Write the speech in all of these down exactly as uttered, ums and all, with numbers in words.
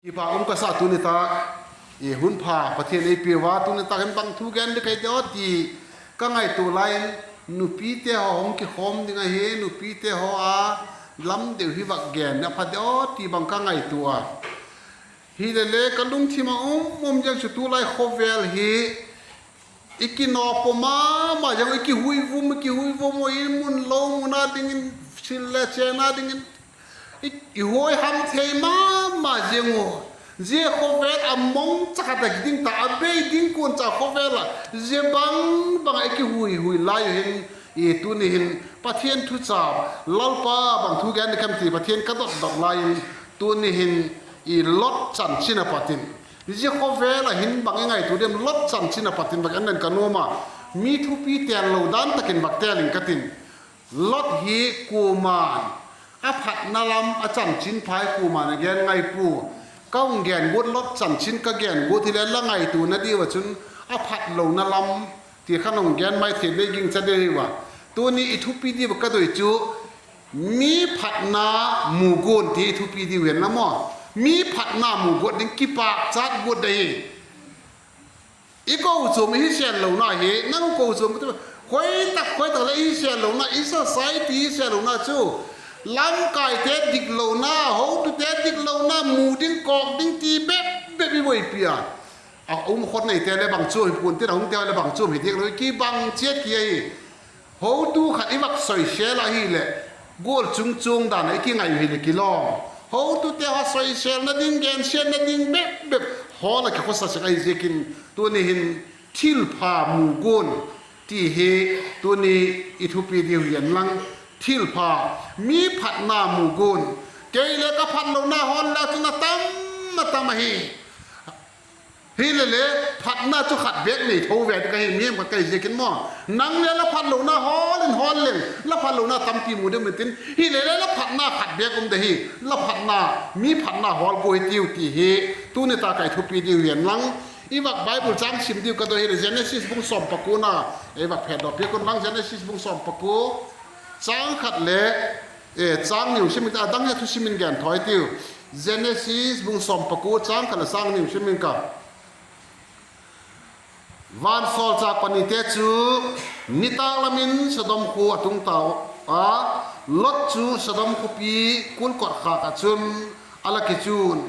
Kipak um ka sa tuni tak, hun pha Pathian ei piau a, tuni tak in bang thu gen ding ka hi ti aw ti ka ngaitua lai in, nupite haw hung kikhawm ding ahi, nupite haw a lam deu hi vak gen a pha diam aw ti bang ka ngaitua a. Hilele ka lungthim a um um ziang chu tulai khawvel hi i kinawp ma ma ziang uh, i kihuivum, i kihuivum uh, i mun lo mun a dingin, sil le chênna dingin i huai ham thei ma ma ziang uh. Zia khawvel a mong cha khat a kiding ta, a bei ding kuan cha khawvel ah zia bang bang ah i kihuihui lai uh hin, i tuni hin Pathian thucha, Lalpa bang thu gen ding ka hem ti Pathian ka dotdok lai in, tuni hin i Lot chanchin a pat in, zia khawvel ah hin bang i ngaitua diam, Lot chanchin a pat in vak en len ka nuam a, mi thupi tel lo dan tak in vak tel ing ka tin. Lot hi kuama'n a phatna lam a chanchinpha hi kuama'n a gen ngai pua. Ka hung gen guat, Lot chanchin ka gen guat hile la ngaituana diu ah chun a phat lona lam ti khan hung gen mai thei dei gingcha dei ua. Tuni i thupi diu ka doi chu mi phatna mu guan ti i thupi diu hen la maw. Mi phatna mu guat ding, kipâkchat guat dei hi. I kochuam i hisêl lona hi, nang kochuam, khoi tak khoi tak leh i hisêl lona, i society i hisêl lona chu lamkaite diklona, hotute diklona, mu ding kawk ding ti bep bep i buaipi a. A um khot neite le bang chuam hi puan tin, a umte le bang chuam hi diak lo, kibang chiat ki ahi. Hotu khat i vak soisel ahileh, gual chung chuang dan ah i kingai uh hileh kilawm. Hotute haw soiselna ding, gensiatna ding bep bep hawl ah kikhawsa sek ahi ziakin, tuni hin thilpha mu guan ti hi tuni i thupi diu hi en lang, thilpha, mi phatna mu guan. Kei le ka phatlona hawl la chun a tam, a tam ahi. Hilele, phatna chu khat bêk nei tho ve ding ka hi, mihem khat ka hi ziakin maw. Nang le la phatlona hawl in hawl leng, la phatlona tampi mu ding um intin, hilele la phatna khat bêk um de hi, la phatna, mi phatna hawl gua hi tiu ti hi, tuni tak ah i thupi diu hi en lang. I vak Bible châng sim diu ka doi hileh Genesis bung sawm pakuana, ei vak phetdawk piak un lang, Genesis bung sawm pakua, châng khat le, châng ni u sim in, a dang hi thusim in gen thawi tiu. Genesis bung sawm pakua châng khat leh châng ni u sim in ka. Vansawlchâk panite chu nitâk lam in Sodom khua a tung tau a, Lot chu Sodom khawpi kul kotkhâk ah chun a la kichun.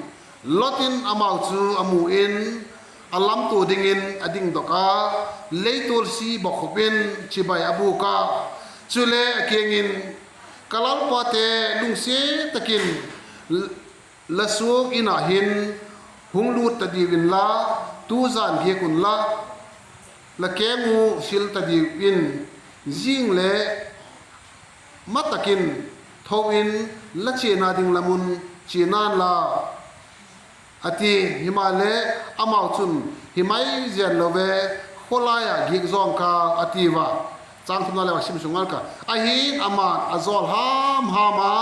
Lot in amau chu a mu in, a lamtua dingin a dingdok a, leitual si bawkkhup in chibai a bûk a. Chule a kiang in, Ka lalpate, lungsiat tak in la suang In ah hin hung lût ta diu inla, tu jan giak unla, la keng u sil ta diu in, zing le ma tak in tho in, la chiana ding lam un chia inla, a ti. Himaleh, amau chun, Hi mai zen lo ve, khawlai ah giak zawng ka, a tiu a. Châng thumna le a sim sung ngal ka. Ahin ama'n a jawl ham ham a,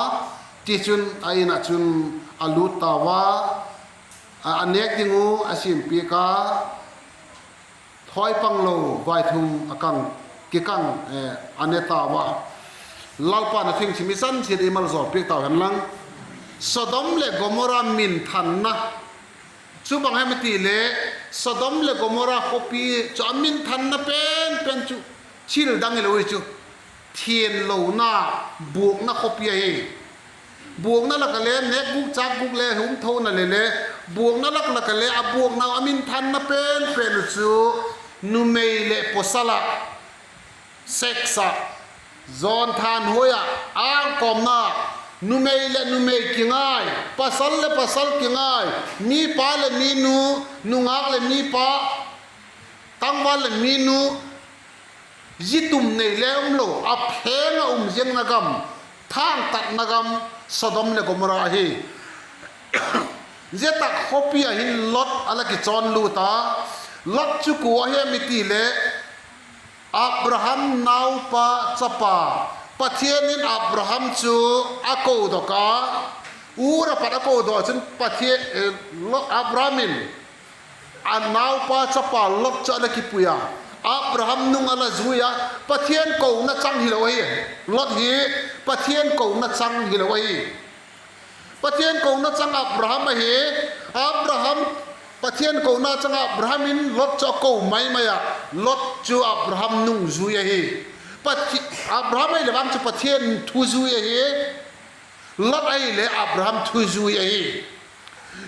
tichun a In ah chun a lût tau a, a nêk ding uh a siampiak a, thawi pang lo vaithum a kang, kikang, a ne tau a. Lalpa'n a thingchim i chan chiat ei maljawl piak tau hen lang. Sodom leh Gomora minthanna chu bang hem i ti le, Sodom leh Gomora khawpi chu a minthanna pen pen chu thil dang hilo hi chu, thianlona, buakna khawpi ahi. Buakna lak ah le nêk gûk châk gûk le hum thona le le, buakna lak lak ah le a buakna, a minthanna pen pen uh chu numei leh pawsal ah, sex ah, jawnthanhuai ah, ângkawmna, numei leh numei kingai, pasal leh pasal kingai, mipa leh minu, nungâk leh mipa, tangval leh minu, zi tum nei le um lo, a pheng ah um ziangna gam, thângtatna gam, Sodom leh Gomora ahi. Zia tak khawpi ah hin Lot a la kichawn lût a. Lot chu kua ahi em i ti le, Abraham naupa chapa, Pathian in Abraham chu a kodok a, Ur a pat a kodok chun Pathian, Abraham in a naupa chapa Lot chu a la kipui a. Abraham nung a la zui a, Pathian kona chang hilo ahi. Lot hi Pathian kona chang hilo ahi. Pathian kona chang Abraham ahi. Pathian kona chang ah Abraham in Lot chu a ko mai mai ah, Lot chu Abraham nungzui ahi. Abraham ahileh vang chu Pathian thuzui ahi. Lot ahileh Abraham thuzui ahi.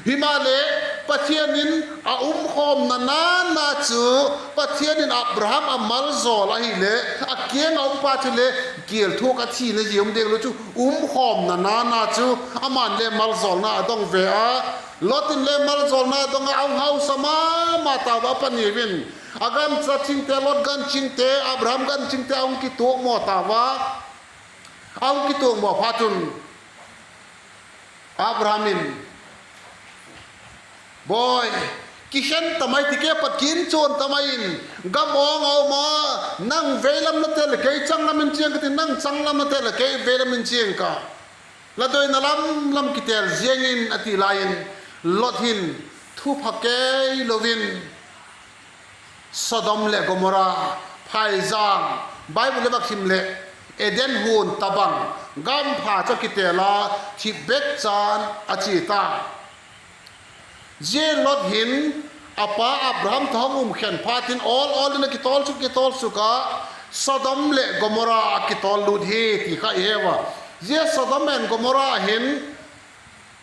Himaleh, Pathian in a umkhawmna nana chu, Pathian in Abraham a maljawl ahileh, a kiang a um pa chule kial thuak a thina zia um ding lo chu, umkhawmna nana chu, aman le maljawlna a dong ve a. Lot in le maljawlna a dong a, a hung hausa ma ma tau a, a paniu in. A gancha chingte, Lot gan chingte, Abraham gan chingte a hung kituak maw tau a. A hung kituak maw phat un Abraham in, Bawi, kikhen ta mai, ti ke pat kin chuan ta mai in, gam awng a um a, nang veilam na tel leh kei changlam in chiang ka tin, nang changlam na tel leh kei veilam in chiang ka. La doina lam lam kitel ziang in, a ti lai in, Lot hin thu pha kei lo in, Sodom leh Gomorrah phaizang, Bible le bak sim leh, Eden huan tabang, gam pha chu kitel a, thip bek chan a chia ta. Zia Lot hin a pa Abraham tawh hung um khen phat in awl awl in a kitawl suk kitawl suk a, Sodom leh Gomorrah a kitawl lut hi ti kha i he ua. Zia Sodom and Gomorrah hin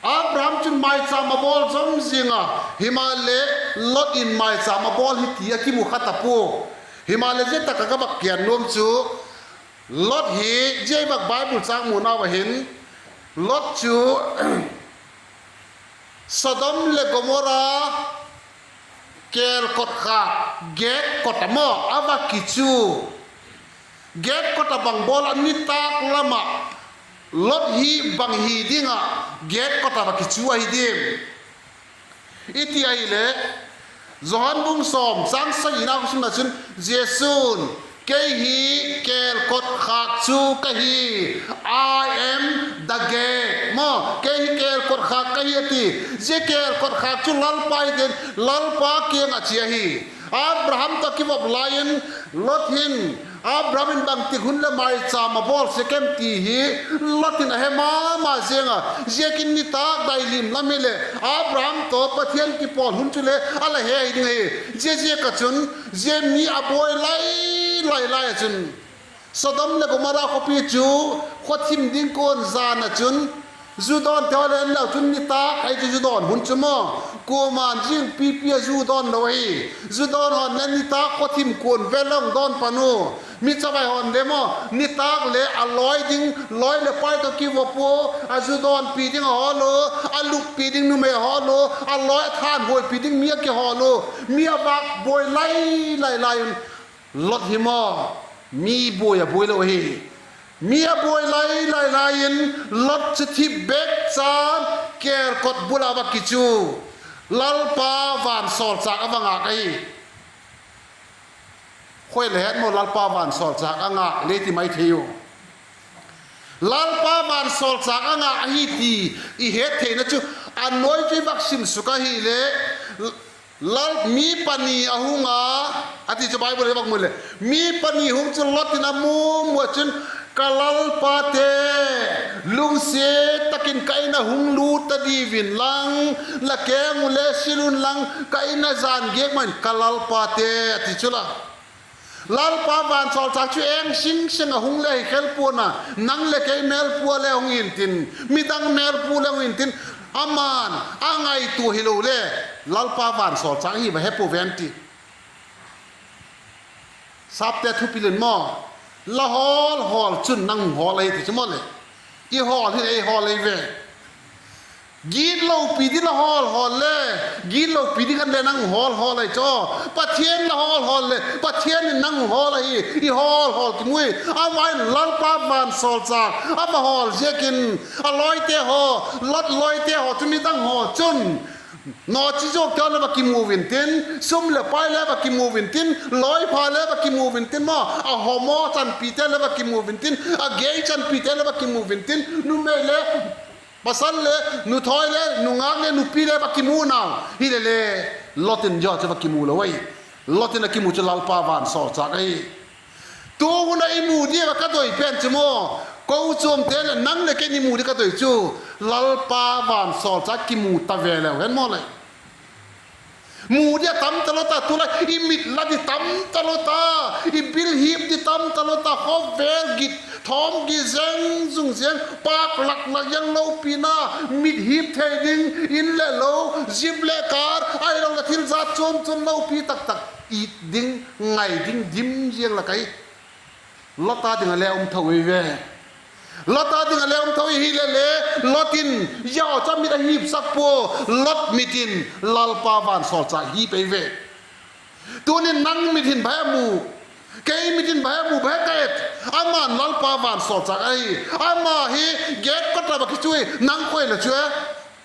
Abraham chun maichâm a bawl zom zing a, himaleh Lot in maichâm a bawl hi ti a kimu kha ta pua. Himaleh zia tak ah ka vak gen nuam chu, Lot hi, zia i vak Bible châng munau ah hin, Lot chu Sodom leh Gomorrah kêl kotkhâk, gate kot a maw, a va kichu. Gate kot ah bang bawl a, nitâk lam ah Lot hi bang hi ding ah gate kot ah va kichu ahi diam i ti ahileh, Johan bung sawm châng sagina ka simna chun, Jesu'n, Kei hi kêl kotkhâk chu ka hi, I am the gate maw, kei hi kêl kotkhâk ka hi a ti. Zia kêl kotkhâk chu Lalpa hi tin, Lalpa kiang ah chia hi. Abraham tawh kivop lai in, Lot hin, Abraham in bangtik hun leh maichâm a bawl sek em ti hi, Lot in a he ma ma ziang a, ziakin nitâk dai lim lam hileh, Abraham tawh Pathian kipawl hun chule a la he hi ding ahi. Zia ziak ah chun, zia mi a buai lai lai lai ah chun, Sodom leh Gomorrah khawpi chu khawthim ding kuan zan ah chun, zu dawnteu le en leu chun nitâk ahi chu zu dawn hun chu maw, kuama'n zing pipi a zu dawn lo ahi. Zu dawn haw'n le nitâk khawthim kuan vel a hung dawn pan u. Mi chavai haw'n le maw, nitâk le a lawi ding, lawi leh pai tawh kivop ua, a zu dawnpi ding a hawl u, a luppi ding numei a hawl u, a lawi a thanhuaipi ding mi a kihawl u. Mi a vâk buai lai lai lai un, Lot hi maw, mi buai a buai lo ahi. Mi a buai lai lai lai in, Lot chu thip bek chan kêl kot bul ah va kichu. Lalpa vansawlchâk a va ngâk ahi. Khoi le het maw, Lalpa vansawlchâk a ngâk le ti mai thei u. Lalpa vansawlchâk a ngâk ahi ti i het theina chu, a nuai chu i vak sim suk ahileh, Lal, mi pani a hung a, a ti chu Bible i vak mu leh, mi pani hung chu Lot in a mu mu ah chun, Ka lalpate, lungsiat tak in ka in ah hung lût ta diu in lang, la keng u le sil un lang, ka in ah jan giak mai in, ka lalpate, a ti chu la. Lalpa vansawlchâk chu eng sing seng ah hung le hi khel pua'n a, nang leh kei mêlpua le hung intin, midang mêlpua le hung intin, ama'n a ngaitua hilo le, Lalpa vansawlchâk hi va he puau ve an ti. Sapte thupil in maw, la hawl hawl chun nang hawl ahi ti chu maw le. I hawl hin ei hawl ahi ve. Gitlopi ding la hawl hawl le, gitlopi ding khan le nang hawl hawl ahi chu. Pathian la hawl hawl le, Pathian in nang hawl ahi, i hawl hawl kimu i. Ama in Lalpa vansawlchâk a va hawl ziakin, a lawite haw, Lot lawite haw chu midang haw chun, nawchizuak teu le va kimu intin, sum leh pai le va kimu intin, lawipha le va kimu intin maw, a hawmaw chanpite le va kimu intin, a gei chanpite le va kimu intin, numei le pasal le, nuthawi le, nungâk le, nupi le va kimu nau hile le, Lot in zia chu va kimu lo ahi. Lot in a kimu chu Lalpa vansawlchâk ahi. Tu hun ah i mu diu a ka doi pen chu maw, kochuamte leh nang leh kei i mu di ka doi chu, Lalpa vansawlchâk kimu ta ve leu hen maw le. Mu di a tam talo ta, tulai i mit la di tam talo ta, i bil hip di tam talo ta, khawvel git thawm gi zeng zung zeng, pâk lak lak zeng lopina, mit hip thei ding, in leh lo, jeep leh car, ahiloleh thil jat chuam chuam lopi tak tak it ding, ngai ding dim ziang lak ahi. Lot â ding ah le um tho i ve. Lot â ding ah le um tho i hile le, Lot in zia haw chu a mit a hipsak pua. Lot mit in Lalpa vansawlchâk hip ei ve. Tunin nang mit in bang he mu, kei mit in bang he mu, bang he ka et? Ama'n Lalpa vansawlchâk ahi. Ama hi gate kawt ah va kichu i, nang khoi la chu e,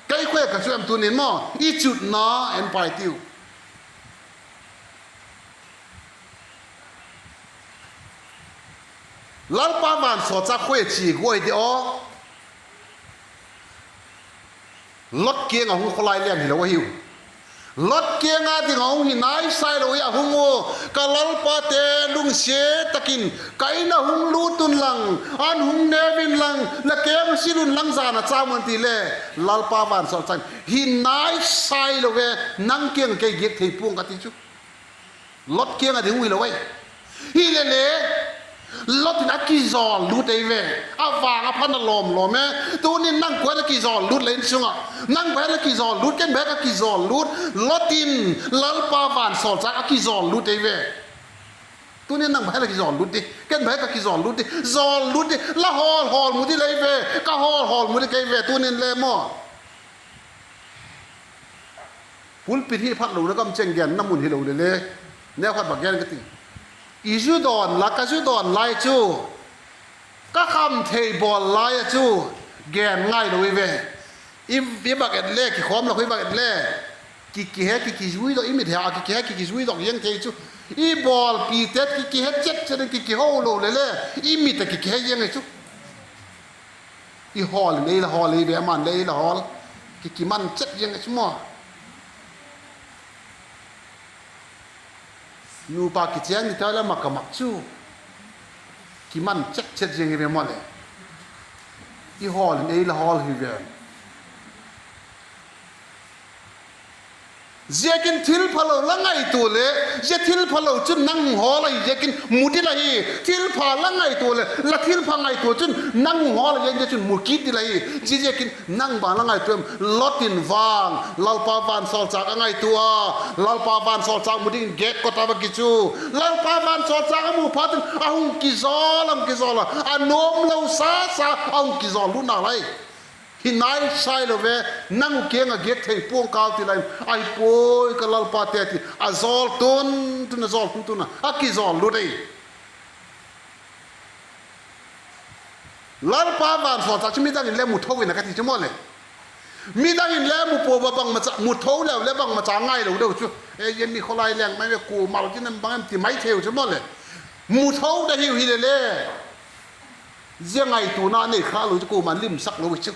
kei khoi ka chu em tunin maw? I chutna en pai tiu. Lalpa vansawlchâk khoi a chia guai di aw? Lot kiang ah hung khawlai leng hilo ahiu. Lot kiang â ding ah hung hi nai sai lo i a hung u, ka lalpate, lungsiat tak in ka in ah hung lût unlang, an hung neu inlang, la keng sil unlang, jan a châm un, ti le, Lalpa vansawlchâk in, hi nai sai lo ve, nang kiang kei giak thei pua'ng ka, ti chu. Lot kiang ah ding hung hilo ai. Hile le, Lot in a kizawl lût ei ve. A vang a phan a lawm lawm e. Tunin nang kua'n a kizawl lût la in sung ah? Nang bang he la kizawl lût, ken bang he ka kizawl lût? Lot in Lalpa vansawlchâk a kizawl lût ei ve. Tunin nang bang he la kizawl lût di, ken bang he ka kizawl lût di? Zawl lût di, la hawl hawl mu di lei ve, ka hawl hawl mu di kei ve tunin le maw. Pulpit hi phat lona gam chêng genna mun hilo le le, neukhat va gen ka ti. I zu dawn la, ka zu dawn lai chu, ka kham thei bawl lai a chu gen ngailo i ve. I, i vak et le, kikhawm lak hui vak et le, ki, kihe, ki, kizuidok, i mit he a ki, kihe, ki, kizuidok ziang thei chu. I bawlpite ki, kihe chet chet in ki, kiho lo le le, i mit a ki, kihe ziang ahi chu. I hawl in ei la hawl i ve, ama'n le ei la hawl, ki, kiman chet ziang ahi chu maw. Nupa kichêng ni ta le mak a mak chu, kiman chet chet ziang i ve maw le. I hawl in ei la hawl hi ve. Ziakin thilphalo la ngaitua le, zia thilphalo chun nang hung hawl ahi ziakin mu di la hi. Thilpha la ngaitua leh, la thilpha ngaitua chun nang hung hawl ahi ziakin zia chun mu kit di la hi. Ziaziakin nang bang la ngaitua em? Lot in vang Lalpa vansawlchâk a ngaitua a, Lalpa vansawlchâk mu dingin gate kawt a va kichu. Lalpa vansawlchâk a mu phat in a hung kizawl, a hung kizawl a, a nuam lo sa sa a hung kizawl lût nalai. Hi nai sai lo ve, nang u kiang ah giak thei pua'ng ka, ti lai in, ahi puai ka Lalpate, ti a zawl tun tun a, zawl tun tun a, a kizawl lût ei. Lalpa vansawlchâk chu midang in le mu tho in a ka ti chu maw le. Midang in le mu pua a, bangmacha mu tho leu le bangmacha ngailo deu chu. E, zia mi khawlai leng mai ve, kuama lo tin em bang em ti mai thei u chu maw le. Mu tho da hiu hile le, zia ngaituana nei kha lo chu kuama'n limsak lo hi chu.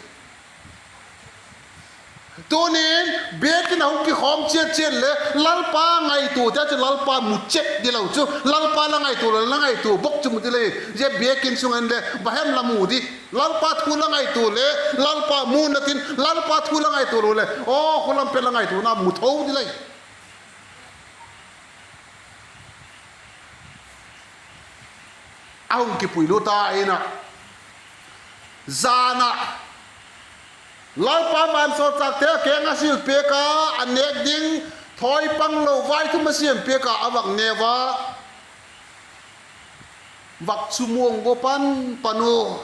Tunin biakin a hung kikhawm chiat chiat le, Lalpa ngaituate chu Lalpa mu chet dilo chu. Lalpa la ngaitua lo, la ngaitua bawk chu mu di le. Zia biakin sung ah inle bang hem la mu di? Lalpa thu la ngaitua le, Lalpa mu na tin, Lalpa thu la ngaitua lo le, aw, khulam pet la ngaituana mu tho di le. A hung kipuilut a, a in ah, zan ah, Lalpa vansawlchâkte keng a sil piak a, a nêk ding thawipang lo vaithum a siam piak a, a vak neu a, vak chu muang gua pan pan u.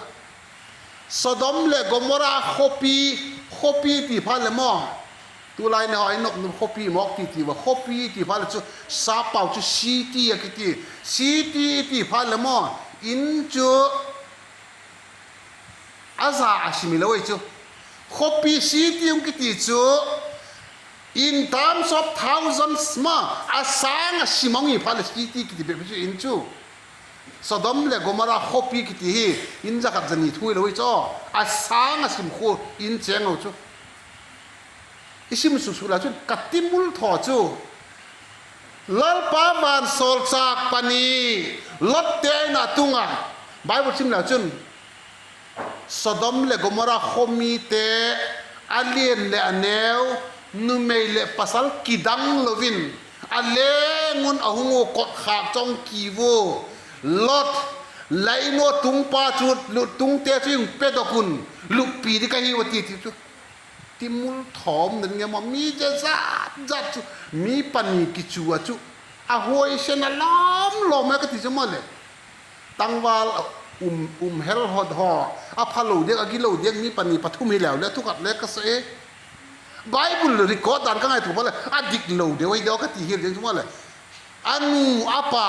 Sodom leh Gomorra khawpi, khawpi ti phat leh maw, tulai ni haw i nop nop khawpi mawk ti ti ua, khawpi ti phat leh chu, sappau chu city a kiti. City i ti phat leh maw, in chu a za a sim hilo ei chu. Khawpi city hung kiti chu, in terms of thousands ma, a sâng a sim hung hi phat leh city kiti bep chu in chu. Sodom leh Gomorra khawpi kiti hi, in za khat za ni thu hilo ei chu. A sâng a sim khu in chêng lo chu. I sim suk suk lai chun ka ti mul thaw chu, Lalpa vansawlchâk pani Lotte in a tung a. Bible sim lai chun, Sodom leh Gomorra khaw mite, a lian leh a neu, Numei leh pasal kidang lo in, a leng un a hung ua, kotkhâk chu a hung ki ua. Lot, la in ua tungpa chu, tungte chu hung pedok un, luppi ding ka hiu a ti, ti chu. Timul thawm den nge maw, mi zia zat zat chu, mi pani kichu a chu, a huaisen a lawm lawm e ka ti chu maw leh. Tangval um, um hel hot haw, a phalo diak, a gilo diak mi pani pathum hi leu leh thu khat le ka sa e. Bible record dan ka ngaitua phat leh a dik lo deu ahi deu ka ti hial ding chu maw leh. A nu, a pa,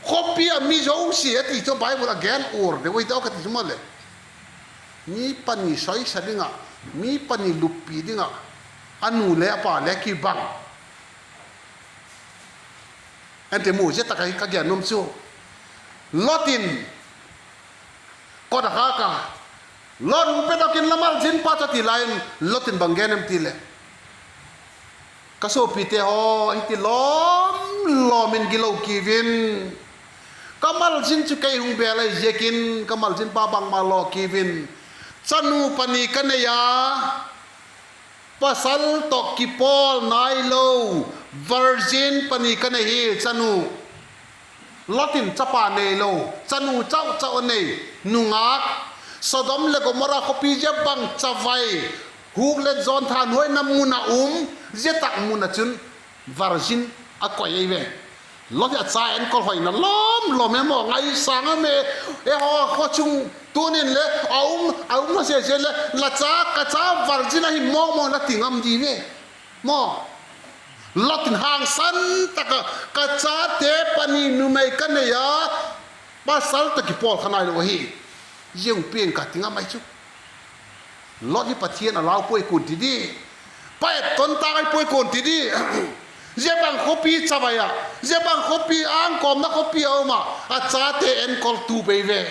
khawpi a mi zosia a ti chu Bible a gen ur deu ahi deu ka ti chu maw leh. Mi pani soisa ding ah, mi pani luppi ding ah, a nu le a pa le kibang. En ti mu, zia tak ahi ka gen nuam chu. Lot in kot a khâk a, Lot, hung pedok in, la malzin pa chu, a ti lai in Lot in bang gen em ti leh, ka suapite haw, hiti lawm lawm in gilo kiu in, ka malzin chu kei hung bêl ahi ziakin ka malzin pa bangma law kiu in, chanu pani ka nei a, pasal tawh kipawl nailo, virgin pani ka nei hi, chanu. Lot in chapa neilo, chanu chau chau a nei, nungâk. Sodom leh Gomora khawpi zia bang chavai, huk le zawn thanhuaina mun ah um, zia tak mun ah chun virgin a koi ahi ve. Lot hi a cha enkol hoina lawm lawm e maw, ngaisâng a me, e haw, khaw chung tun in le a um, a um na se se le, la cha, ka cha virgin ahi mawng mawng la ti ngam di ve maw. Lot in hangsan tak ah, ka chate pani numei ka nei a, pasal tawh kipawl kha nailo ahi, zia hung piang ka ti ngam ahi chu. Lot hi Pathian a lau puai kuan ti di, pa et ton tâk ahi puai kuan ti di. Zia bang khawpi chavai ah, zia bang khawpi ângkawmna khawpi a um ah, a chate enkol tu bei ve.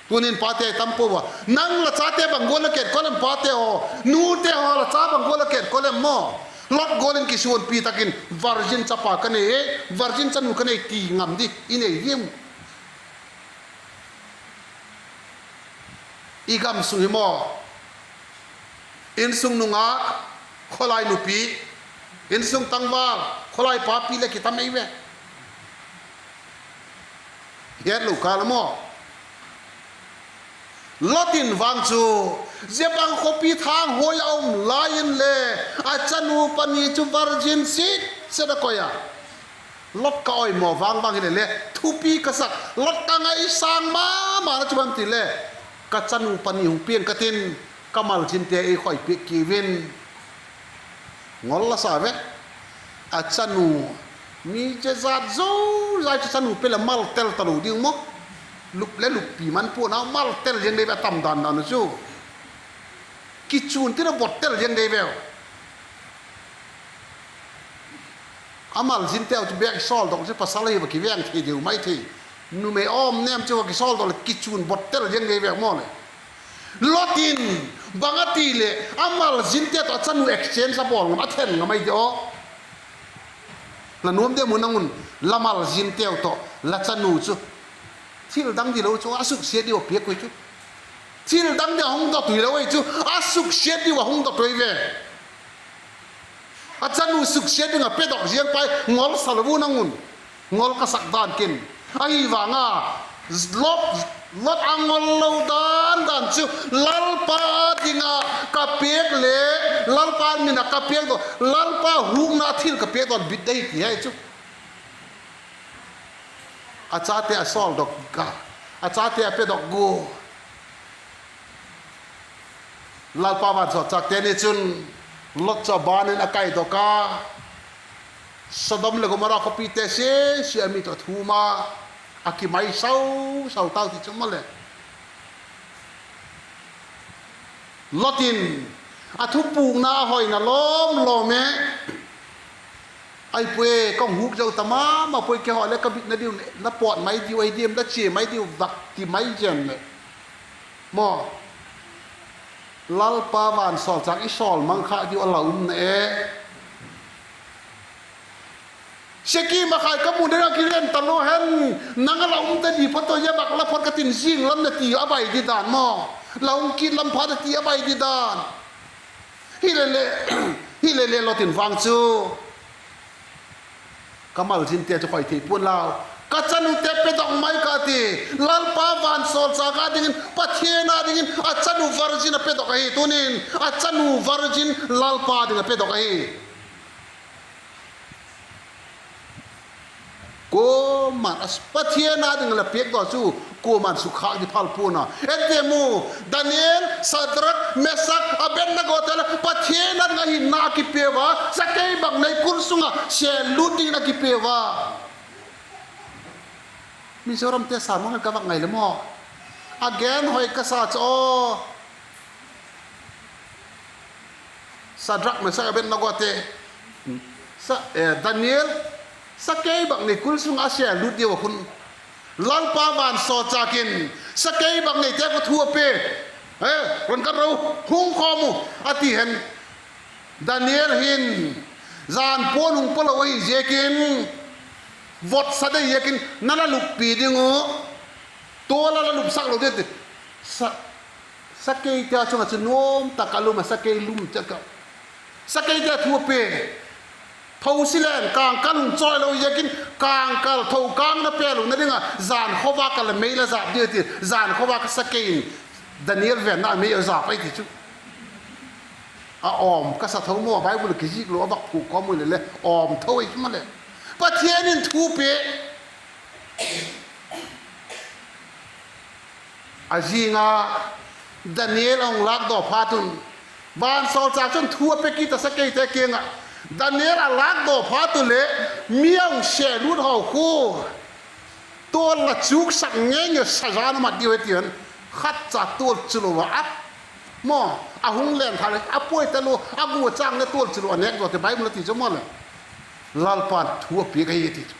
Tunin pate tam pua a, nang la chate bang gual la ketkol em pate haw, nute haw la cha bang gual la ketkol em maw? Lot gual in kisuanpi tak in virgin chapa ka nei e, virgin chanu ka nei ti ngam di i nei diam? I gam sung hi maw, insung nungâk, khawlai nupi, insung tangval, khawlai papi leh kitam ei ve. Hetlo kâl a maw. Lot in vang chu, zia bang khawpi thâng huai a um lai inle, a chanu pani chu virgin sit set a koi a. Lot ka oimaw vang vang hile le, thupi ka sak, Lot ka ngaisâng ma ma na chu bang ti le, ka chanu pani hung piang ka tin, ka malzinte ei khoi piak kiu in. Ngol la sa ve. A chanu, mi zia zat zozai chu chanu pe leh mal tel talo ding maw. Lup le luppi man pua'n a mal tel ziang dei ve a tam dan dan u chu. Kichun tin a bot tel ziang dei veu. A malzinteu chu bêk sawldok chu pasal hi va kiveng thei deu mai thei. Numei awm nem chu va kisawldok leh kichun bot tel ziang dei veu maw le. Lot in bang a ti leh a malzinte tawh a chanu exchange a bawl ngam, a then ngam ai di aw. La nuam diam u nang un, la malzinteu tawh la chanu chu thil dang dilo chu a suksiat diu a piak ui chu. Thil dang ding a hung dot ui lo ei chu, a suksiat diu a hung dot ui ve. A chanu suksiat ding a pedok ziang pai ngol sa lo u nang un. Ngol ka sak dan kin. Ahi vang a, Lot, Lot a ngol lo dan dan chu, Lalpa ding a ka piak le, Lalpa min a ka piak daw, Lalpa hukna thil ka piak daw bit dei ti hai chu. A chate a sawldok a, a chate a pedok gua. Lalpa vansawlchâkte ni chun Lot chu a ban in a kaidok a, Sodom leh Gomora khawpite sia sia a mit a thum a, a kimai sau sau tau ti chu maw le. Lot in a thupukna a hoina lawm lawm e. Ai puai, ka hung huk zo ta ma ma puai, keihaw le ka bitna diu la pawt mai diu ahi diam, la chia mai diu vak ti mai zen leh maw. Lalpa vansawlchâk i sawl mang khâk diu a la um na e. Sekem a khai ka mu ding a kilen talo hen, nang a la um ta di phot a, zia vak la phot ka tin zing lam na ti a bai di dan maw. La hung kit lam phat a ti a bai di dan. Hilele, hilele Lot in vang chu, ka malzinte chu khoi thei pua'n lau, ka chanute pedok mai ka ti. Lalpa vansawlchâk â dingin, Pathian â dingin a chanu virgin a pedok ahi. Tunin a chanu virgin Lalpa ding a pedok ahi. Kuama'n, Pathian â ding la piak daw chu, kuama'n sukkhâk di phal pua'n a. En ti mu, Daniel, Sadrak, Mesak, Abednegote la Pathian â ding a hinna a kipia ua, sakei bak nei kul sung ah sêl lût dingin a kipia ua. Mizoramte sermon ka vak ngai le maw, a gen hoi ka sa chu aw. Sadrak, Mesak, Abednegote, Daniel, sakei bak nei kul sung ah a sêl lût diu a khun, Lalpa vansawlchâk in, sakei bak neite ka thu a pe, e, ron ka ro, hung khawm u, a ti hen. Daniel hin jan puan hung palo ahi ziakin, vot sa dei ziakin na la luppi ding uh, tual a la lupsak lo ding ti. Sakeite a chung ah chu nuam tak a lum a, sakei lum tak a, sakeite a thu a pe. Thosi leng kângkal hung chawilo ziakin, kângkal tho kâng na pe lona ding ah jan khawvâk a la mei la zap ding ti. Jan khawvâk a sakei in Daniel venna a mei a zap ahi ti chu. A awm ka sa tho maw, Bible kizik lo a vak phu kawm u le le awm tho ahi chu maw le. Pathian in thu pe. A zing a, Daniel a hung lâkdaw phat un, vansawlchâk chun thu a pe kit a sakeite kiang ah. Daniel a lâkdaw phat u leh, mi a hung sêl lût haw khu, tual la chuksak ngei ngei sajan a mat diu hi ti hen. Khat cha tual chu lo a, a, maw, a hung len tha le a puai talo, a gua châng le tual chu lo a nêk zaw ti Bible a ti chu maw le. Lalpa'n thu a piak ahi ti chu.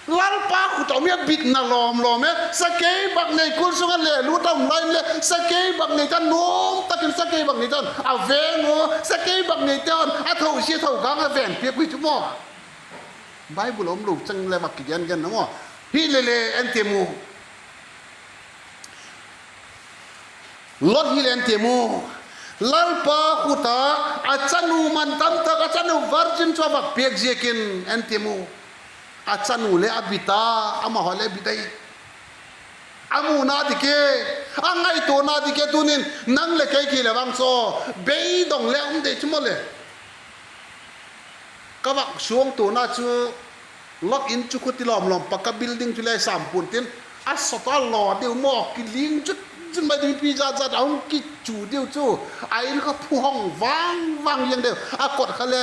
Lalpa khut a um i a bitna lawm lawm e, sakei bak nei kul sung a le lût a um lai inle, sakei bak neite nuam tak in sakei bak neite un a veng u, sakei bak neite un a thosia tho kâng a veng piak ui chu maw. Bible a um lo chang le vak kigen gen na maw. Hilele en ti mu, Lot hi le en ti mu, Lalpa khut a a chanu man tam tak, a chanu virgin chu a vak piak ziakin en ti mu, a chanu le a bit a, amahaw le a bit ahi. A muna dik e, a ngaituana dik e. Tunin nang leh kei ki le vang chu beidong le um dei chu maw le. Ka vak suangtuana chu, Lot in chu khuti lawm lawm pak a building chu le sam puan tin, a sawt a law diu maw, kiling chut chut mai ding, pi zat zat a hung kichu diu chu, a in kha phu hong vang vang ziang deu, a kot kha le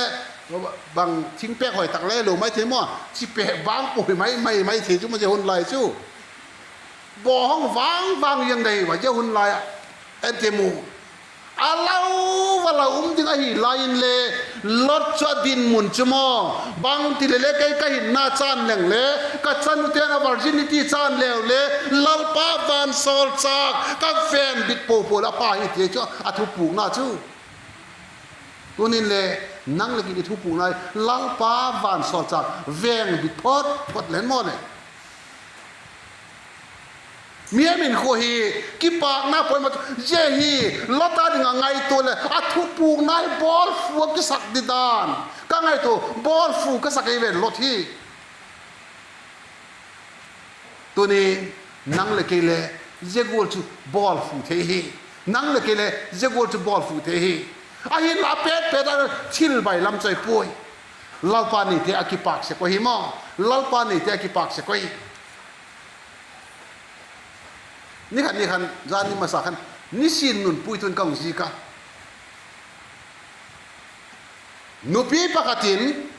bang thingpêk hoi tak le lo mai thei maw, chipêk bang pui mai mai mai thei chu maw zia hun lai chu. Baw hong vang vang ziang deu a zia hun lai ah, en ti mu. A lau va la um ding ahi lai inle, Lot chu a dinmun chu maw, bangti le le kei ka hinna chân leng le, ka chanute'n a virginity chân leu le, Lalpa vansawlchâk ka vêngbit po po le a pha hi ti chu a thupukna chu. Tunin le nang leh kei i thupukna hi Lalpa vansawlchâk vêngbit phot phot le maw le. Mihem in khu hi kipâkna poimaw chu zia hi, Lot a ding a ngaitua leh a thupukna hi bawlfu a kisak di dan. Ka ngaitua, bawlfu ka sak ei ve Lot hi. Tuni, nang leh kei le zia gual chu bawlfu thei hi. Nang leh kei le zia gual chu bawlfu thei hi. Ahinla a pet pet a thil bailam chu ahi puai. Lalpa neite a kipâk sek uh hi maw. Lalpa neite a kipâk sek uh hi. Ni khat ni khan, zan ni masa khan, nisin nun puitun ka hung zik a. Nupi pakhat in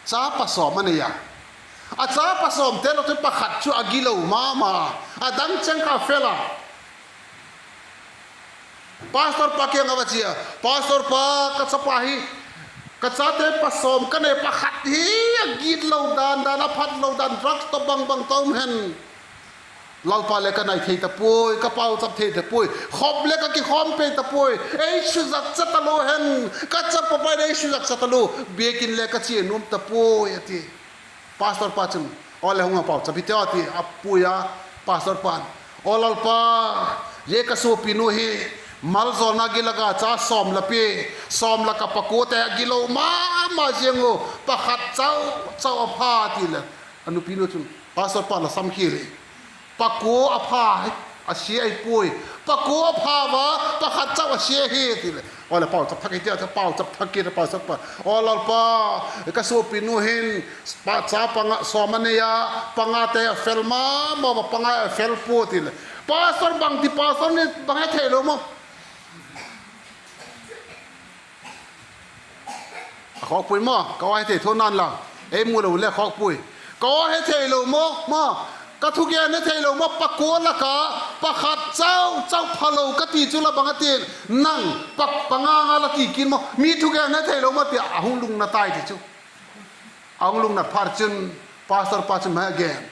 chapa sawm a nei a. A chapa sawmte lak chu pakhat chu a gilo ma ma a, a dang cheng kha a fel a. Pastor pa kiang a va chia, Pastor pa, ka chapa hi, ka chate pa sawm ka nei, pakhat hi a gitlo dan dan, a phatlo dan, drugs tawh bang bang tawh um hen. Lalpa le ka nai thei ta puai, ka pauchap thei ta puai, khop le ka kikhawm pei ta puai, ei suzakcha talo hen, ka chapa pa in ei suzakcha talo, biakin le ka chia nuam ta puai a ti. Pastor pa chun, Aw le hung a pauchap hi teu a ti, a pui a, Pastor pa'n, Aw Lalpa, zia ka suapinu hi Malzawlna gilak a cha sawm la pia, sawm lak ah pakuate a gilo ma ma ziang u, pakhat chau chau a pha ti leh, a nupinu chun, Pastor pa, la sam khial hi. Pakua a pha hi, a sia ahi puai. Pakua a pha ua, pakhat chau a sia hi ti leh, aw leh pauchap thak hi tia, pauchap thak kit a, pauchap pa, aw Lalpa, ka suapinu hin, pa, cha panga sawm a nei a, pangate a fel ma ma ua, panga a fel pua ti leh, Pastor, bangti pastor ni, bang he theilo maw? A khawkpui maw, ka aw he thei tho nan la. Ei mu lo le khawkpui. Ka aw he theilo maw, maw? Ka thugen he theilo maw? Pakua lak a pakhat chau chau phalo ka ti chu la bang a ti'n, nang pa, panga nga la ti kit maw? Mi thugen he theilo maw ti a hung lungnat tai ti chu. A hung lungnat phat chun, pastor pa chun mai a gen.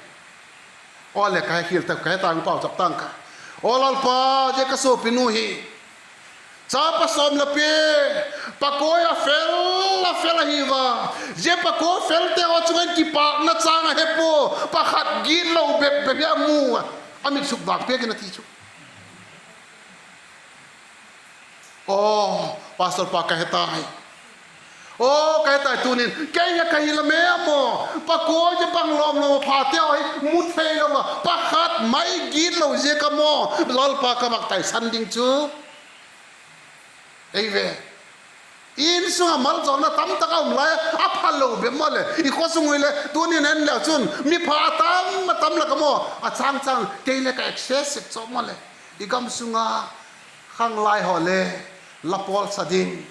Aw leh ka he khial ta, ka he ta, hung pauchap tang ka. Aw Lalpa, zia ka suapinu hi, chapa sawm la pia, pakua a fel, a fel ahi ua, zia pakua felte haw chung ah kipâkna chang a he pua, pakhat gitlo bep bep hi a mu a, a mit sukvâk piak in a ti chu. Aw, pastor pa, ka he tai. Aw, ka he tai, tunin kei hi ka hi la me a maw? Pakua zia bang lawm lawm a phate haw hi mu theilo a, pakhat mai gitlo ziak a maw Lalpa ka vak taisan ding chu? Ei ve, insung ah malzawlna tamtak a um lai a, a phalo bep maw leh, i khaw sung ui le tunin en leu chun mi pha a tam a tam lak a maw, a chang chang kei le ka excess sek chawk maw leh. I gam sung a khanglai haw le la pawl sa ding,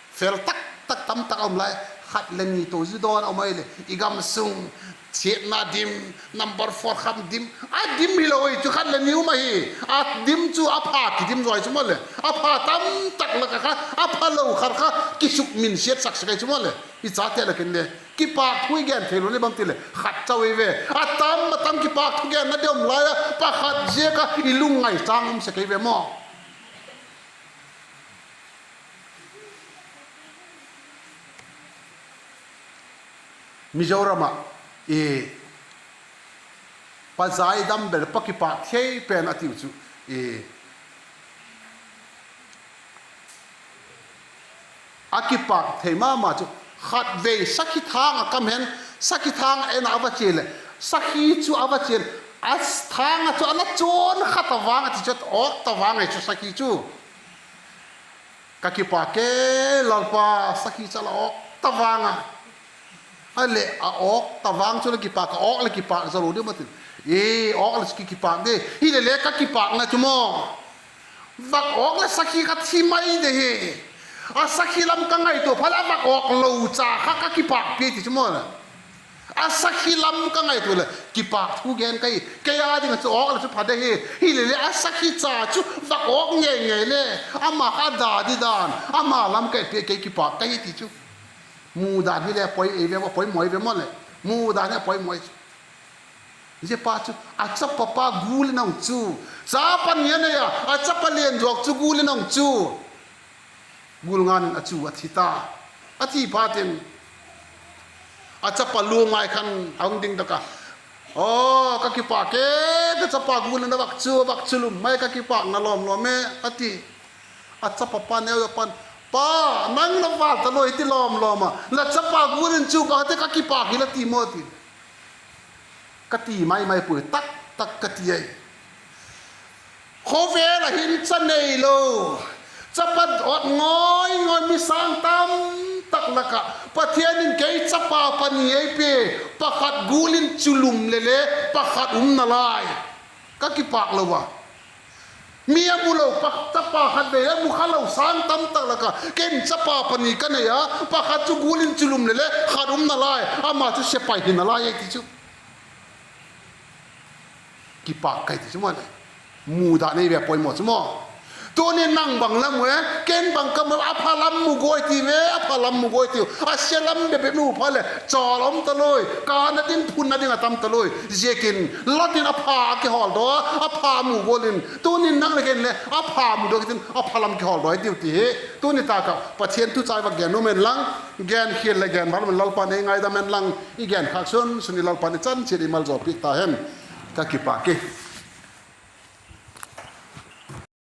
fel tak tak tamtak a um lai, khat le ni to zi dawn a um ai leh i gam sung, siatna dim, number four kham dim, a dim hilo ei chu khat le ni um ahi. A dim chu a pha kidim zaw chu maw leh, a pha tamtak lak ah kha a phalo khat kha kisukminsiatsak sek ei chu maw leh. I chate lak in le kipâk thu i gen theilo ni bang ti leh khat chau ei ve. A tam a tam kipâk thugenna deu um lai a, pakhat ziak a i lungngai chang um sek ei ve maw? Mizoram ah, i, pa zaidam ber, pa kipâk thei pen a tiu chu, i, a kipâk thei ma ma chu, khatvei sakhi thâng ah kam hen, sakhi thâng en a va chia leh, sakhi chu a va chia, a thâng ah chu a la chuan kha ta vang a ti chu, awk ta vang ei chu sakhi chu. Ka kipâk e, Lalpa, sakhi chu a la awk ta vang a. A leh a awk ta vang chu la kipâk, a awk leh kipâk zo lo diam a ti. E, awk leh chu ki, kipâk di. Hilele ka kipâkna chu maw, vak awk leh sakhi kha thi mai de hi. A sakhi lam ka ngaitua phat leh a vak awk lo cha kha ka kipâk pi ti chu maw. A sakhi lam ka ngaitua leh kipâk thu gen ka hi. Kei â ding ah chu awk leh chu pha de hi. Hilele a sakhi cha chu vak awk ngei ngei le, ama kha a da di dan, ama lam ka et pi, kei kipâk ka hi ti chu. Mu dan hile a poi, ei ve, a poimaw ei ve maw leh. Mu dan hi a poimaw ei chu. Zia pa chu a chapa pa gul in a hung chu, chapa ni a nei a, a chapa lian zawk chu gul in a hung chu, gul ngan in a chu a thi ta. A thi phatin a chapa luang ai khan a hung ding tak a, Aw, ka kipâk e, ka chapa gul in a vak chu, vak chu lum mai, ka kipâkna lawm lawm e, a ti. A chapa pa neu a pan, Pa, nang la vâl ta loi ti lawm lawm a, la chapa gul in chu bang ti ka kipâk hi la ti maw ti. Ka ti mai mai puai, tak tak ka ti ai. Khawvel ah hin cha neilo, chapa ot ngai ngai mi sâng tam tak lak ah Pathian in kei chapa pani ei pia, pakhat gul in chu lum leh le pakhat um nalai. Ka kipâk lo a. Mi a mu lo, pa, chapa khat vei a mu kha lo sâng tam tak lak ah ken chapa pani ka nei a, pakhat chu gul in chu lum leh le khat um nalai, ama chu sepai hi nalai ei ti chu. Kipâk kai ti chu maw leh. Muda nei ve a poimaw chu maw. Tuni nang bang lam u e, ken bang ka mu, a pha lam mu guai ti ve, a pha lam mu guai tiu. A sia lam bep bep mu pha leh chawl um ta loi, kâna ding phunna ding a tam ta loi. Ziakin Lot in a pha a kihawldaw a, a pha mu gual in, tuni nang leh ken le a pha mudok tin a pha lam kihawldaw i tiu ti hi. Tuni tak ah Pathian thu chai va gen nuam en lang, gen khial leh gen val men Lalpa'n ei ngaidam en lang, i gen khâk sun sun i Lalpa'n i chan chiat i maljawl piak ta hen. Ka kipâk e.